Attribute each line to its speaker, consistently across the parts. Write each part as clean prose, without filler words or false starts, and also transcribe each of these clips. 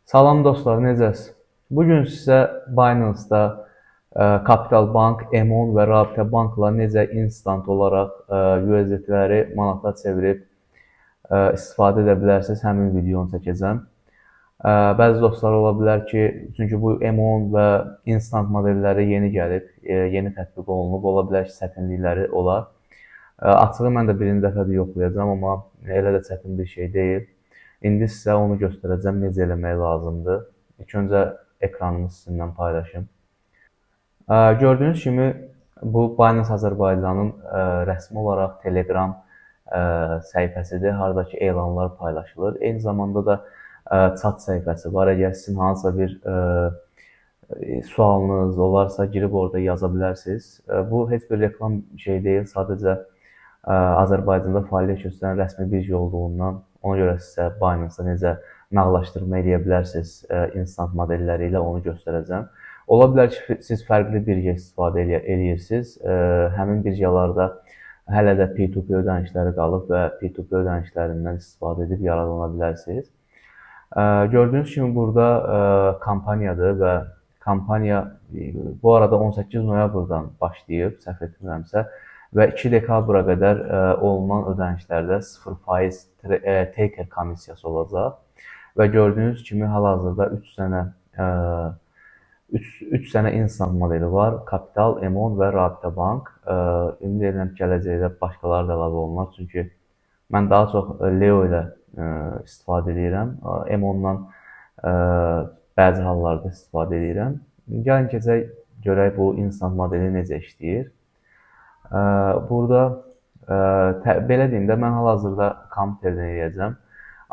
Speaker 1: Salam dostlar, necəsiz? Bu gün sizə Binance-da Capital Bank, M10 və Rabitə Bankla necə instant olaraq USDT-ləri manata çevirib istifadə edə bilərsiniz, həmin videonu çəkəcəm. Bəzi dostlar ola bilər ki, çünki bu M10 və instant modelləri yeni gəlib, yeni tətbiq olunub, ola bilər ki, çətinlikləri olar. Açığı mən də birinci dəfədir yoxlayacağam, amma elə də çətin bir şey deyil. İndi sizə onu göstərəcəm, necə eləmək lazımdır. İlk öncə ekranımı sizinlə paylaşım. Gördüyünüz kimi, bu Binance Azərbaycanın rəsmi olaraq Telegram səhifəsidir, haradakı elanlar paylaşılır. Eyni zamanda da chat səhifəsi var. Əgər sizin hansısa bir sualınız olarsa, girib orada yaza bilərsiniz. Bu heç bir reklam şey deyil, sadəcə Azərbaycanda fəaliyyət göstərən rəsmi birja olduğundan ona görə sizə Binance-da necə nağdlaşdırma eləyə bilərsiniz instant modelləri ilə onu göstərəcəm. Ola bilər ki, siz fərqli birja istifadə eləyirsiniz. Həmin birjalarda hələ də P2P ödənişləri qalıb və P2P ödənişlərindən istifadə edib yararlana bilərsiniz. Gördüyünüz kimi burada kampaniyadır və kampaniya bu arada 18 noyabrdan başlayıb, səhv etmirəmsə, və 2 dekabra qədər olunan ödənişlərdə 0% taker komissiyası olacaq. Və gördüyünüz kimi hal-hazırda 3 dənə instant modeli var. Capital, M10 və Rabitə Bank. Ümid edirəm ki, gələcəkdə başqaları da əlavə olunar. Çünki mən daha çox Leo ilə istifadə edirəm. M10-dan bəzi hallarda istifadə edirəm. Gəlin keçək, görək bu instant modeli necə işləyir. Burada belə deyim də, mən hal-hazırda kompüterdən eləyəcəm.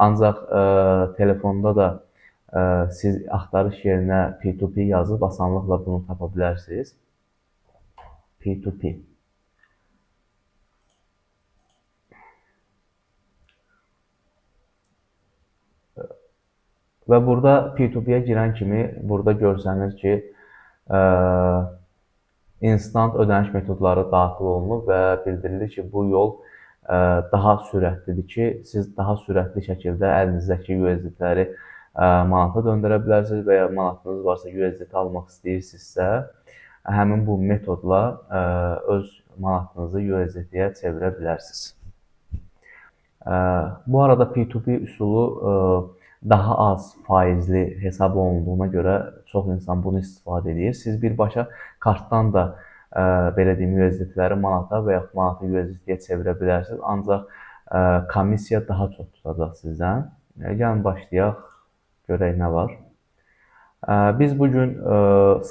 Speaker 1: Ancaq telefonda da siz axtarış yerinə P2P yazıb asanlıqla bunu tapa bilərsiniz. P2P. Və burada P2P-yə girən kimi burada görsənir ki, instant ödəniş metodları daxil olunub və bildirilir ki, bu yol daha sürətlidir ki, siz daha sürətli şəkildə əlinizdəki USDT-ləri manata döndərə bilərsiniz və ya manatınız varsa USDT almaq istəyirsinizsə, həmin bu metodla öz manatınızı USDT-yə çevirə bilərsiniz. Bu arada P2P üsulu daha az faizli hesab olunduğuna görə çox insan bunu istifadə edir. Siz birbaşa kartdan da belə deyim, USDT-ləri manata və yaxud manatı USDT-yə çevirə bilərsiniz. Ancaq komissiya daha çox tutacaq sizdən. Gəlin başlayaq, görək nə var. Biz bugün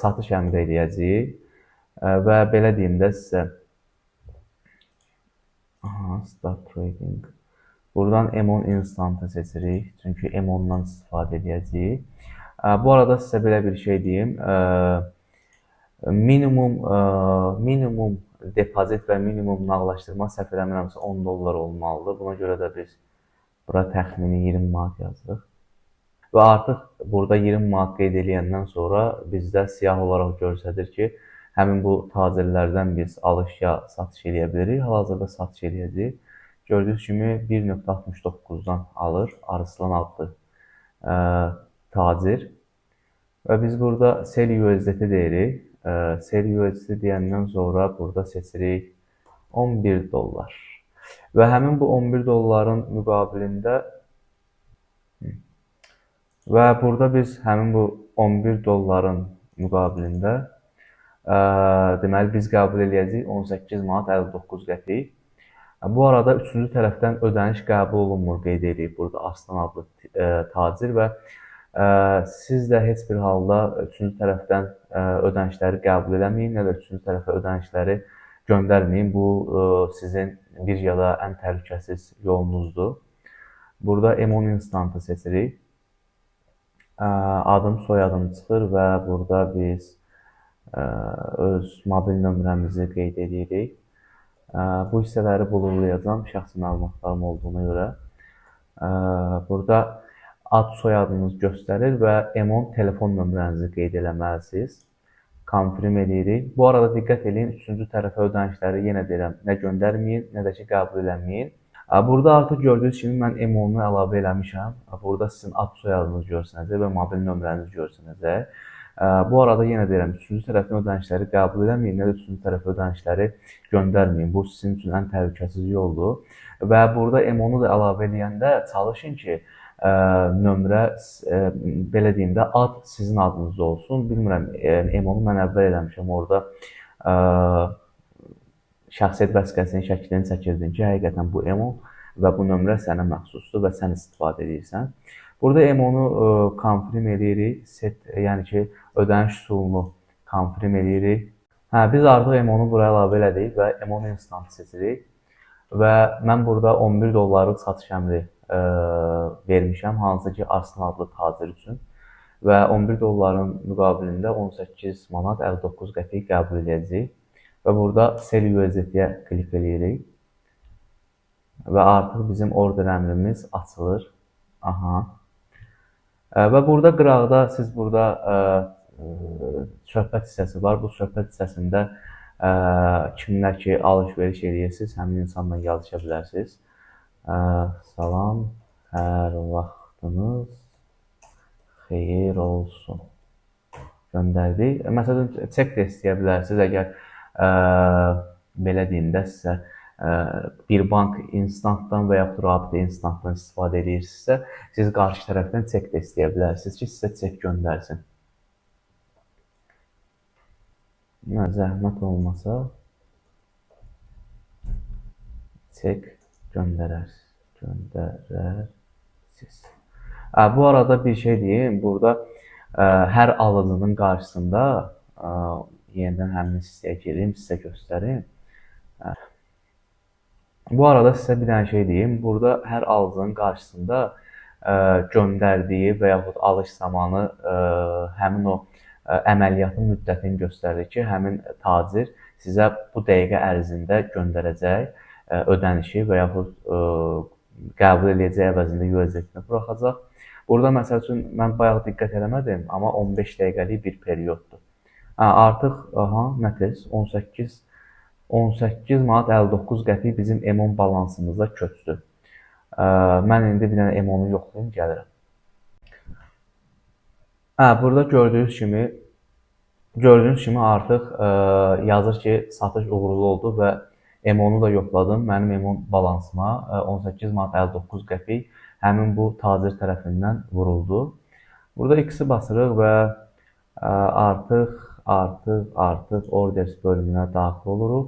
Speaker 1: satış əmri eləyəcəyik və belə deyim də sizə. Aha, start trading. Buradan M10 Instant-ı seçirik, çünki M10-dan istifadə edəcəyik. Bu arada sizə belə bir şey deyim. Minimum depozit və minimum nağdlaşdırma səhv eləmirəmsə 10 dollar olmalıdır. Buna görə də biz bura təxmini 20 manat yazırıq. Və artıq burada 20 manat qeyd eləyəndən sonra bizdə siyah olaraq göstərir ki, həmin bu tacirlərdən biz alış ya satış eləyə bilirik. Hal-hazırda satış eləyəcəyik. Gördüyünüz kimi 1.69-dan alır Arslan adlı tacir. Və biz burada Sell USDT deyirik. Sell USDT deyəndən sonra burada seçirik 11 dollar. Və həmin bu 11 dolların müqabilində və burada biz həmin bu 11 dolların müqabilində deməli biz qəbul eləyəcəyik 18 manat 59 qəpik. Bu arada üçüncü tərəfdən ödəniş qəbul olunmur qeyd edib burada Arslan adlı tacir və siz də heç bir halda üçüncü tərəfdən ödənişləri qəbul eləməyin, nə də üçüncü tərəfə ödənişləri göndərməyin. Bu sizin birjada ən təhlükəsiz yolunuzdur. Burada M10 Instant-ı seçirik. Adım, soyadım çıxır və burada biz öz mobil nömrəmizi qeyd edirik. Bu hissələri blurlayacağam şəxsi məlumatlarım olduğuna görə. Burada ad soyadınız göstərir və M10 telefon nömrənizi qeyd eləməlisiniz. Confirm edirik. Bu arada diqqət eləyin, üçüncü tərəfə ödənişləri yenə deyirəm, nə göndərməyin, nə də ki qəbul eləməyin. Burada artıq gördüyünüz kimi mən M10-u əlavə eləmişəm. Burada sizin ad soyadınız görsənəcək və mobil nömrəniz görsənəcək. Bu arada yenə deyirəm, üçüncü tərəfin ödənişləri qəbul eləməyin, nə də üçüncü tərəfə ödənişləri göndərməyin. Bu sizin üçün ən təhlükəsiz yoldur. Və burada M10-u da əlavə eləyəndə çalışın ki, nömrə, belə deyim də, ad sizin adınızda olsun. Bilmirəm, M10-u mən əvvəl eləmişəm orada. Şəxsiyyət vəsiqəsinin şəklini çəkirdin ki, həqiqətən bu M10 və bu nömrə sənə məxsusdur və sən istifadə edirsən. Burada M10-u confirm eləyirik, set, yəni ki, ödəniş üsulunu confirm eləyirik. Hə, biz artıq M10-u buraya əlavə elədik və M10 instant seçirik. Və mən burada 11 dollarlıq satış əmri vermişəm, hansı ki, Arslan adlı tacir üçün. Və 11 dolların müqabilində 18 manat 59 qəpik qəbul edəcəyik. Və burada Sell USDT-yə klik eləyirik. Və artıq bizim order əmrimiz açılır. Aha. Və burada qıraqda siz burada söhbət hissəsi var. Bu söhbət hissəsində kimlər ki alış-veriş eləyirsiniz, həmin insanla yazışa bilərsiniz. Salam, hər vaxtınız xeyir olsun. Göndərdik. Məsələn, çek də istəyə bilərsiniz. Əgər belə deyim də sizə bir bank instantdan və yaxud rabitə instantdan istifadə edirsinizsə, siz qarşı tərəfdən çek də istəyə bilərsiniz ki, sizə çek göndərsin. Zəhmət olmasa çek göndərərsiniz. Bu arada bir şey deyim, burada hər alıcının qarşısında yenidən həmin hissəyə girim, sizə göstərim. Bu arada sizə bir dənə şey deyim. Burada hər alıcının qarşısında göndərdiyi və yaxud alış zamanı həmin o əməliyyatın müddətini göstərir ki, həmin tacir sizə bu dəqiqə ərzində göndərəcək ödənişi və yaxud qəbul eləyəcək əvəzində USDT-ni buraxacaq. Burada məsəl üçün mən bayaq diqqət eləmədim, amma 15 dəqiqəlik bir perioddur. Artıq, aha, nə tez, 18 manat 59 qəpik bizim M10 balansımızda köçdü. Mən indi bir dənə M10-u yoxlayım, gəlirəm. Burada gördüyünüz kimi artıq yazır ki, satış uğurlu oldu və M10-u da yoxladım. Mənim M10 balansıma 18 manat 59 qəpik həmin bu tacir tərəfindən vuruldu. Burada X-i basırıq və artıq orders bölümünə daxil oluruq.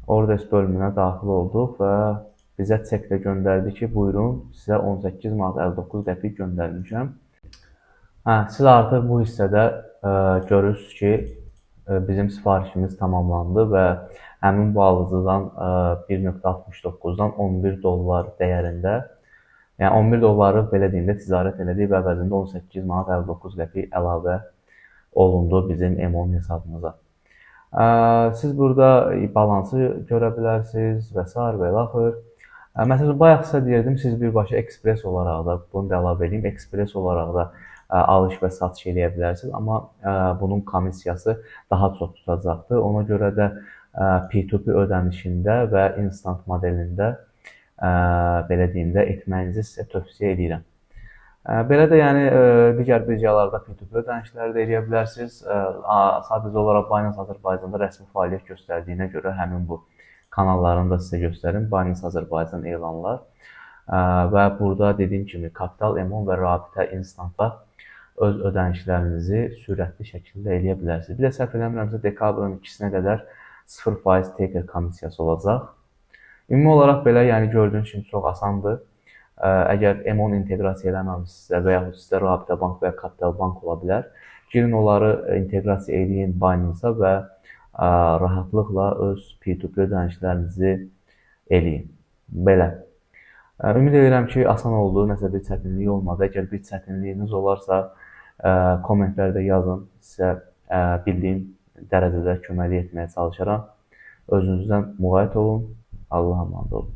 Speaker 1: Orders bölümünə daxil olduq və bizə çek də göndərdi ki, buyurun, sizə 18 manat 59 qəpik göndərmişəm. Siz artıq bu hissədə görürsünüz ki, bizim sifarişimiz tamamlandı və həmin bu alıcıdan 1.69-dan 11 dollar dəyərində, yəni 11 dolları belə deyim də ticarət elədik və əvəzində 18 manat 59 qəpik əlavə olundu bizim M10 hesabımıza. Siz burada balansı görə bilərsiniz və s. və ilaxır. Məsələn, bayaq sizə deyirdim, siz birbaşa ekspres olaraq da, bunu da əlavə edeyim, ekspres olaraq da alış və satış eləyə bilərsiniz, amma bunun komissiyası daha çox tutacaqdır. Ona görə də P2P ödənişində və instant modelində belə deyim də etməyinizi sizə tövsiyə edirəm. Belə də yəni digər birjalarda P2P ödənişləri də eləyə bilərsiniz. Sadəcə olaraq Binance Azərbaycanda rəsmi fəaliyyət göstərdiyinə görə həmin bu kanallarını da sizə göstərim. Binance Azərbaycan elanlar və burada dediyim kimi Kapital, M10 və Rabitə Instantda öz ödənişlərinizi sürətli şəkildə eləyə bilərsiniz. Bir də səhv eləmirəmsə dekabrın 2-sinə qədər 0% taker komissiyası olacaq. Ümumi olaraq belə, yəni gördüyünüz kimi çox asandır. Əgər M10 inteqrasiya eləməmişsinizsə və yaxud sizdə Rabitə Bank və ya Kapital Bank ola bilər, girin onları inteqrasiya eləyin Binance-a və rahatlıqla öz P2P ödənişlərinizi eləyin. Belə. Ümid edirəm ki, asan oldu, nəsə bir çətinlik olmadı. Əgər bir çətinliyiniz olarsa, kommentlərdə yazın. Sizə bildiyim dərəcədə köməklik etməyə çalışaram. Özünüzdən müğayət olun. Allah'a emanet olun.